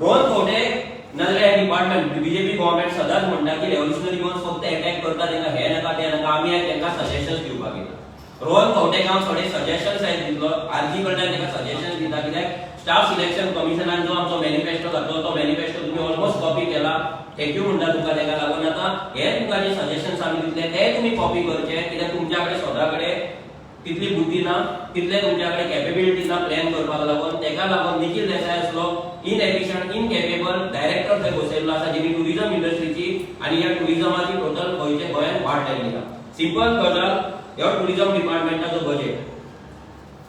रोहन खंवटे नाजाल्यार हे department, BJP government सदांच म्हणटा की रेव्होल्युशनरी गोवन्स फक्त अटॅक करता, तांकां हे नाका, ते नाका. आमी आयज तांकां सजेशन्स दिवपाक येता. रोहन खंवटेक हांव थोडे सजेशन्स आयज दितलो. आरजी कडल्यान ताका सजेशन्स दिता, कित्याक स्टाफ सिलेक्शन कमिशनान जो आमचो मॅनिफेस्टो घातलो, तो मॅनिफेस्टो तुमी ऑलमोस्ट कॉपी केला. Thank you म्हणटा तुमकां. ताका लागून आतां हे तुमकां जे सजेशन्स आमी दितले, ते तुमी कॉपी करचे, कित्याक तुमच्या कडेन स्वता कडेन तितली बुद्धी ना, तितले तुमच्या कडेन कॅपेबिलिटी ना प्लॅन करपाक लागून. ताका लागून निखील देसाय असलो इनएफिशियंट, इनकॅपेबल डायरेक्टर थंय बसयल्लो आसा, जेणी टुरिझम इंडस्ट्रीची आनी ह्या टुरिझमाची टोटल गोंयचे गोंयांत वाट लायली आसा. सिंपल गजाल, ह्या टुरिझम डिपार्टमेंटाचो बजेट,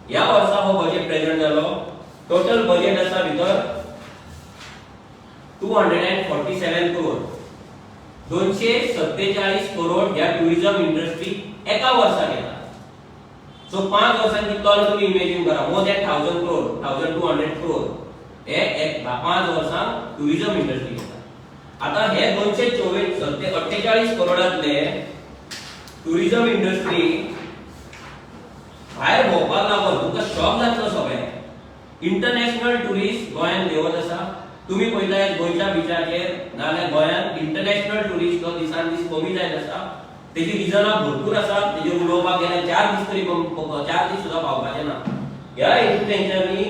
ह्या वर्सा हो बजेट प्रेझेंट जालो. टोटल बजेट आसा भितर 247 crore. 247 crore ह्या टुरिझम इंडस्ट्री एका वर्साक येता. सो 5 वर्सांनी कितलो जालो तुमी इमेजीन करा. More than 1000 crore, 1200 crore हे एक 5 वर्सांक टुरिझम इंडस्ट्री येता. आता हे दोनशे चोवीस सत्ते अठ्ठेचाळीस करोडातले टुरिझम इंडस्ट्री भायर भोंवपाक लागून तुमकां शॉक जातलो सगळें. इंटरनॅशनल टुरिस्ट गोंयांत देंवत आसा. तुमी पळयता, गोंयच्या बिचाचेर नाजाल्यार गोंयांत इंटरनॅशनल टुरिस्ट हो दिसान दीस कमी जायत आसा. तेजी रिजनां भरपूर आसा. तेजेर उलोवपाक गेल्यार 4 दीस तरी 4 दीस सुद्दां पावपाचे ना. ह्या हितून तेंच्यांनी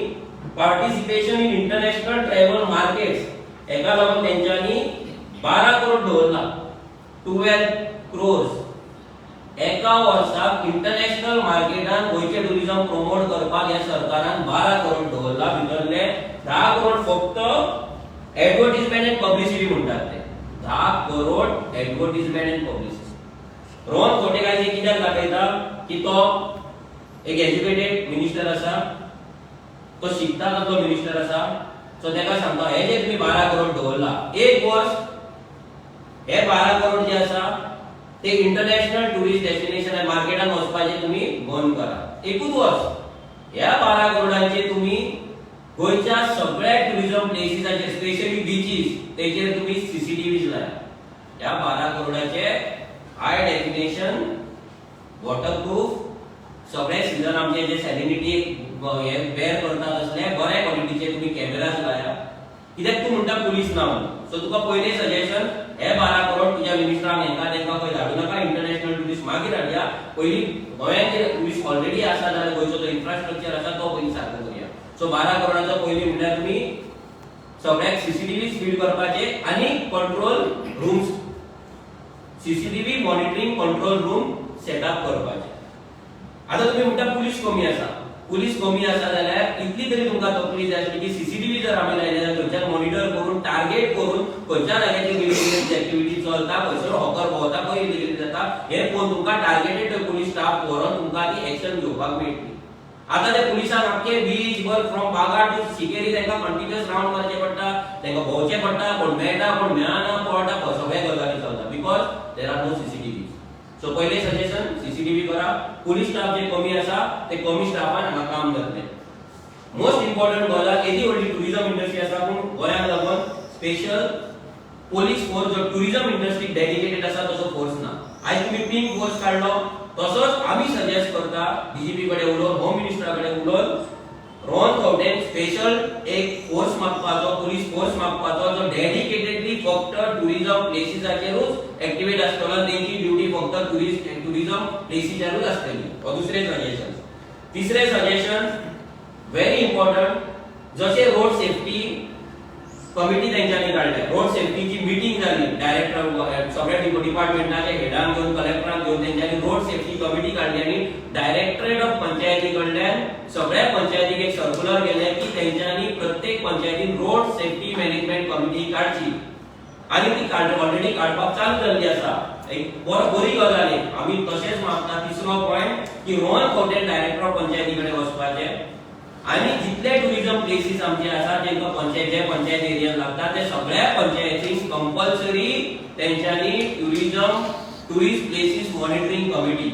participation in international travel markets हेका लागून तेंच्यांनी 12 करोड दवरला. 12 क्रोर्स एका वर्साक इंटरनॅशनल मार्केटान गोंयचें टुरिझम प्रमोट करपाक ह्या सरकारान 12 करोड दवरला. भितरले 10 करोड फक्त एडवर्टीजमेंट अँड पब्लिसिटी म्हणटात ते. 10 crore advertisement and publicity. Rohan Khaunte आयज हे कित्याक दाखयता की तो एक एज्युकेटेड मिनिस्टर आसा, तो शिकता तसलो मिनिस्टर आसा. सो ताका सांगता, हे जे तुमी 12 करोड दवरला, एक वर्स हे 12 करोड जे आसा ते इंटरनॅशनल टुरिस्ट डेस्टिनेशन मार्केटान वचपाचे तुमी बंद करा. एकूच वर्स ह्या 12 करोडांचे तुमी गोंयच्या सगळ्या टुरिझम प्लेसीसाचेर, स्पेशली बिचीस, तेचेर तुमी सीसीटीव्हीज लाया. ह्या 12 करोडाचे हाय डेफिनेशन, वॉटरप्रूफ, सगळे सिजन आमचे जे सॅलिनिटी हे बेर करतात असले बऱ्या क्वॉलिटीचे तुमी कॅमेराज लाया. कित्याक तूं म्हणटा पुलीस ना म्हणून. सो तुका पयलें सजेशन, हे 12 करोड तुज्या मिनिस्टरांक हेंका तेंका खंय धाडू नाका. इंटरनॅशनल टुरिस्ट मागीर हाडया. पयलीं गोंयांत जे टुरिस्ट ऑलरेडी आसा, जाल्यार गोंयचो जो इन्फ्रास्ट्रक्चर आसा तो पयलीं सारको करुया. सो 12 करोडाचो पयलीं म्हणल्यार तुमी सगळ्याक सीसीटीव्ही फीड करपाचे आनी control rooms, CCTV monitoring control room setup करपाचे. आता तुम्ही म्हणटा पुलीस कमी आसा. पुलीस कमी आसा जाल्यार इतली तरी तुमकां तकली जाय आसली की सीसीटीव्ही जर आमी लायले जाल्यार थंयच्यान मॉनिटर करून, टार्गेट करून, खंयच्या जाग्याचेर इलिगल एक्टिविटी चलता, खंयसर हॉकर भोंवता, खंय इलिगल जाता, हे पळोवन तुमकां टार्गेटेड पुलीस स्टाफ व्हरोन तुमकां ती एक्शन घेवपाक मेळटली. आता त्या पुलिसांक आख्खे बीच भर, फ्रॉम बागा टू सिकेरी, तांकां कंटिन्युअस रावंड मारचे पडटा, तांकां भोंवचें पडटा. कोण मेळटा, कोण मेळना, पळटा, सगळ्या गजाली चलता because there are no CCTV. So पयलें सजेशन, सीसीटीव्ही करा. पुलीस स्टाफ जे कमी आसा, ते कमी स्टाफान हांगा काम जातलें. मोस्ट इम्पॉर्टंट गजाल, येदी व्हडली टुरिझम इंडस्ट्री आसा, पूण गोंयांक लागून स्पेशल पोलीस फोर्स जो टुरिझम इंडस्ट्रीक डेडिकेटेड आसा, तसो फोर्स ना. आयज तुमी पिंक फोर्स काडलो, तसोच आमी सजेस्ट करता, डीजीपी कडेन उलोवन, होम मिनिस्टरा कडेन उलोवन, रोहन खंवटेन स्पेशल एक फोर्स मागपाचो, पुलीस फोर्स मागपाचो, जो डेडिकेटेडली फक्त टुरिझम प्लेसीसाचेरूच एक्टिवेट आसतलो. तेंची ड्युटी फक्त टुरिझम प्लेसीचेरूच आसतली. हो दुसरें सजेशन. तिसरें सजेशन व्हेरी इम्पॉर्टंट, जशें रोड सेफ्टी कमिटी तेंच्यांनी काडल्या, रोड सेफ्टीची मिटींग जाली, डायरेक्टर, सगळ्या डिपार्टमेंटाच्या हेडांक घेवन, कलेक्टरांक घेवन तेंच्यांनी रोड सेफ्टी कमिटी काडली आनी डायरेक्टरेट ऑफ पंचायती कडल्यान सगळ्या पंचायतीक एक सर्क्युलर गेलें की तेंच्यांनी प्रत्येक पंचायतीन रोड सेफ्टी मॅनेजमेंट कमिटी काडची आनी ती ऑलरेडी काडपाक चालू जाल्ली आसा. एक बरो बरी गजाल एक. आमी तशेंच मागता, तिसरो पॉयंट, की रोहन खंवटेन डायरेक्टर ऑफ पंचायती कडेन वचपाचें आनी जितले टुरिझम प्लेसीस आमचे आसा, जेंका पंचायत, जे पंचायत एरियान लागता, ते सगळ्या पंचायतींक कंपल्सरी तेंच्यांनी tourist places monitoring committee,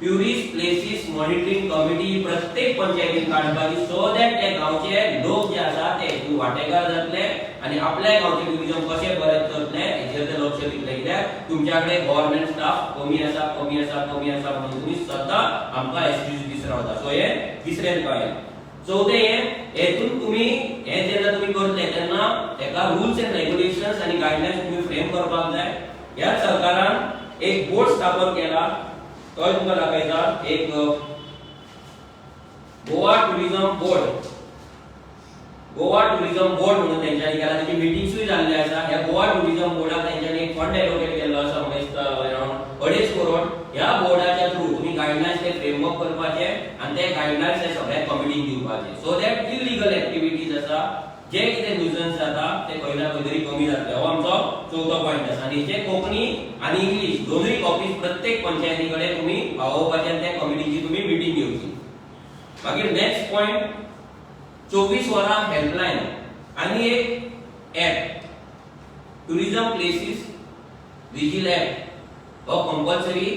tourist places monitoring committee प्रत्येक पंचायतीन काडपाची, सो that ते गांवचे लोक जे आसा ते हितून वांटेकार जातले आनी आपल्या गांवचें टुरिझम कशें बरें चलतलें हेचेर ते लक्ष दितले. कित्याक तुमच्या कडेन गव्हर्मेंट स्टाफ कमी आसा, कमी आसा, कमी आसा म्हणून तुमी सदां आमकां एक्सक्यूज दीत रावता. सो हे तिसरें तुका हें. चवथें, हें हेतून तुमी हें जेन्ना तुमी करतले तेन्ना तेका रुल्स एंड रेग्युलेशन्स आनी गायडलायन्स तुमी फ्रेम करपाक जाय. ह्याच सरकारान एक बोर्ड स्थापन केला, तोय तुमकां दाखयता. एक Goa tourism board, Goa tourism board म्हणून तेंच्यांनी केला. तेची मिटिंग्सूय जाल्ले आसा. ह्या गोवा टुरिझम बोर्डाक तेंच्यांनी एक फंड एलोकेट केल्लो आसा, म्हणजे अराउंड 2.5 करोड. ह्या बोर्डाच्या थ्रू तुमी गायडलायन्स ते फ्रेमवर्क करपाचे आनी ते गायडलायन्स ते सगळ्या कमिटीक दिवपाचे, सो that illegal activities आसा, जे कितें न्युजन्स जाता, ते खंय ना खंय तरी कमी जातले. हो आमचो चवथो पॉयंट आसा. आनी हेचे कोंकणी आनी इंग्लीश दोनूय कॉपीज प्रत्येक पंचायती कडेन तुमी पावोवपाचे आनी त्या कमिटीची तुमी मिटींग घेवची. मागीर नेक्स्ट पॉयंट, 24 वरां हेल्पलायन आनी एक app, tourism places vigil app, हो कंपल्सरी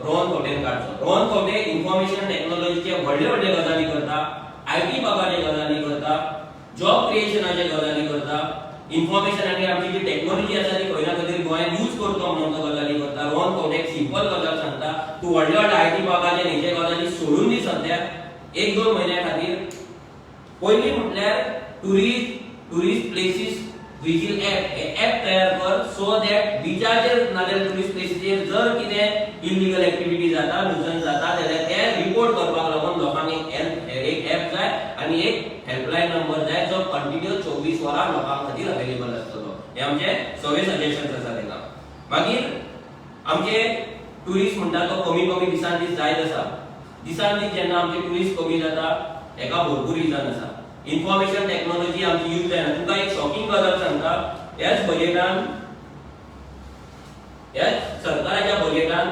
रोहन खंवटेन काडचो. रोहन खंवटे इन्फॉर्मेशन टेक्नॉलॉजीचे व्हडले व्हडले गजाली करता, IT बाबाचे गजाली करता, जॉब क्रिएशनाचे गजाली करता, इन्फॉर्मेशन आनी आमची जी टेक्नॉलॉजी आसा ती खंय ना खंय तरी गोंयांत यूज करतो म्हणून तो गजाली करता. रोहन खंवटे एक सिंपल गजाल सांगता, तूं व्हडले व्हडले IT बाबाचे हेचे गजाली सोडून दी सद्या एक दोन म्हयन्या खातीर. पयलीं म्हटल्यार टुरिस्ट प्लेसीस विजील ऍप हे ऍप तयार कर, सो that बिचाचेर नाजाल्यार टुरिस्ट प्लेसीचेर जर कितें इलिगल एक्टिविटी जाता, न्युजन्स जाता जाल्यार ते रिपोर्ट करपाक लागून लोकांक एक हेल्प एक ऍप जाय आनी एक हेल्पलायन नंबर जाय, जो कंटिन्यू 24 वरां लोकां खातीर अवेलेबल आसतलो. हे आमचे सगळे सजेशन्स आसा तेका. मागीर आमचे टुरिस्ट म्हणटा तो कमी कमी दिसान दीस जायत आसा. दिसान दीस जेन्ना आमचे टुरिस्ट कमी जाता, हेका भरपूर रिजन आसा. इन्फॉर्मेशन टेक्नॉलॉजी आमची यूज जायना. तुमकां एक शॉकिंग गजाल सांगता. ह्याच बजेटान, ह्याच सरकाराच्या बजेटान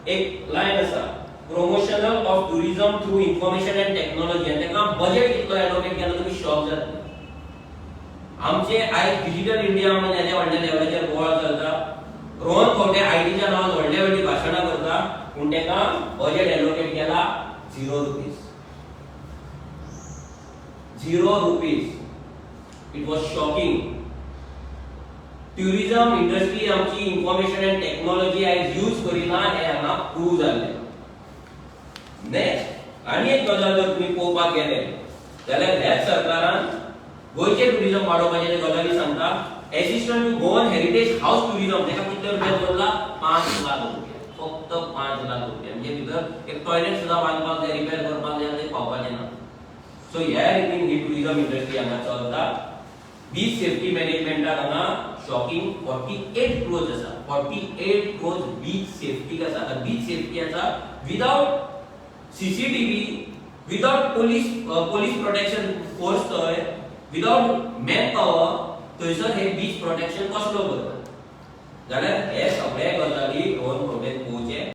एक लायन आसा, promotional of tourism through information and technology, आनी ताका बजेट कितलो एलोकेट केला, तुमी शॉक जातले. आमचे आयज डिजिटल इंडिया म्हणून येद्या व्हडल्या लेवलाचेर बोवाळ चलता. रोहन खंवटे आयटीच्या नांवान व्हडले व्हडली भाशणां करता, पूण ताका बजेट एलोकेट केला ₹0, ₹0. It was shocking. Tourism industry आमची इन्फॉर्मेशन अँड टेक्नॉलॉजी आयज यूज करिना, हें हांगा प्रूव जाल्लें. नेक्स्ट आनी एक गजाल जर तुमी पळोवपाक गेले जाल्यार ह्याच सरकारान गोंयचें टुरिझम वाडोवपाचे ते गजाली सांगता. Assistant to Goan heritage house tourism, ताका कितले रुपया दवरला? 5 लाख रुपया, फक्त 5 लाख रुपया. म्हणजे भितर एक टॉयलेट सुद्दां बांदपाक जाय, रिपेर करपाक जाय, ते पावपाचें ना. सो ह्या रितीन ही टुरिझम इंडस्ट्री हांगा चलता. बीच सेफ्टी मॅनेजमेंटाक हांगा शॉकिंग 48 क्रोर्स आसा. 48 क्रोर्स बीच सेफ्टीक आसा. आतां बीच सेफ्टी आसा, without CCTV, without police protection force, थंय विदाउट मॅन पॉवर, थंयसर हे बीच प्रोटेक्शन कसलो करता? जाल्यार हे सगळे